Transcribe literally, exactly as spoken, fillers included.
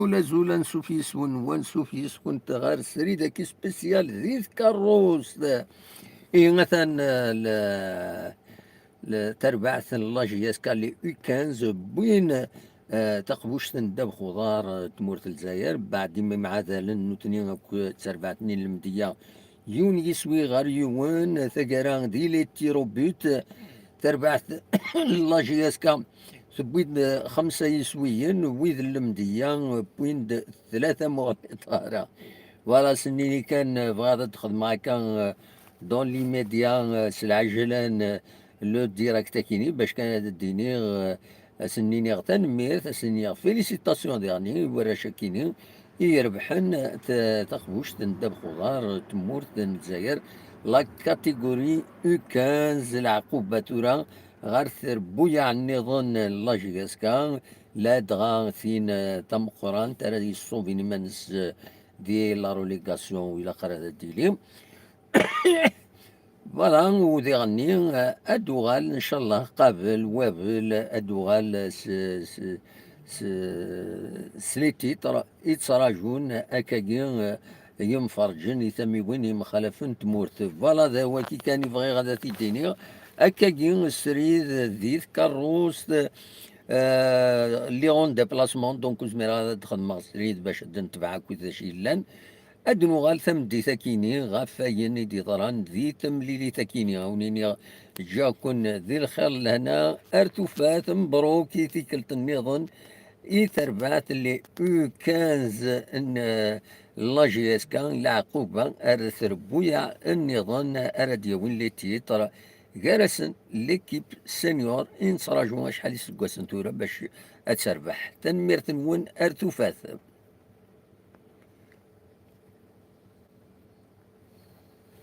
Azul, azul, ansuf yes-wen, wansuf yes-went ɣer srid-agi spécial di tkeṛṛust. Ihi atan, eh, le-, le-, tarbaɛt n la J S K, les U quinze, wwin, eh, taqbuct n ddabex uḍar, eh, tmurt n Lezzayer, baɛd imi mɛadalen nutni akk d terbaɛt-nni n lemdeyya, yiwen yiswi ɣer yiwen, taggara di les tirs au but, tarbaɛt n la J S K tewwi-d xemsa yiswiyen, wid n lemdeyya wwin-d tlata, ma ur ɣliṭeɣ ara. Voilà, s-nini kan, bɣiɣ ad d-xedmeɣ akka, eh, dans l'immédiat, eh, s lɛejlan, eh, le direct akini, bac kan ad d-iniɣ, eh, ad sen-iniɣ tanemmirt, ad sen-iniɣ félicitations diɣen i warrac akini i irebḥen ta-, taqbuct n ddabex uḍar n tmurt n Lezzayer, la catégorie U quinze, leɛquba tura ɣer trebbuyaɛ nniḍen n la J S K, ladɣa tin, eh, tameqqrant ara yessubin iman-nnes, eh, di la relégation, u ilaq ara d-tili. Voilà, u diɣenni, eh, ad d-uɣal, ncallah, qabel wabel, ad d-uɣal s, s, s, s les titres i ttrajun akkagi, eh, yimferǧen, i tamiwin yemxalafen n tmurt. Voilà, d awaki kan i bɣiɣ ad t-id-iniɣ. Akkagi, srid di tkeṛṛust, eh, lliɣ en déplacement, donc ur zmireɣ ad xedmeɣ srid bac ad d-netbeɛ akkit d acu yellan. Ad d-nuɣal tameddit akini ɣef wayen i d-yeḍran di temlilit akini. A wen-iniɣ ǧǧiɣ-ken di lxir lehna ar tufat, mebruk i tikkelt nniḍen i terbaɛt les U quinze n, eh, la J S K, leɛquba ar trebbuyaɛ nniḍen ara d-yawin les titres, gar-asen l'équipe senior i nettraǧu acḥal iseggasen tura bac ad terbeḥ. Tanemmirt-nwen, ar tufat.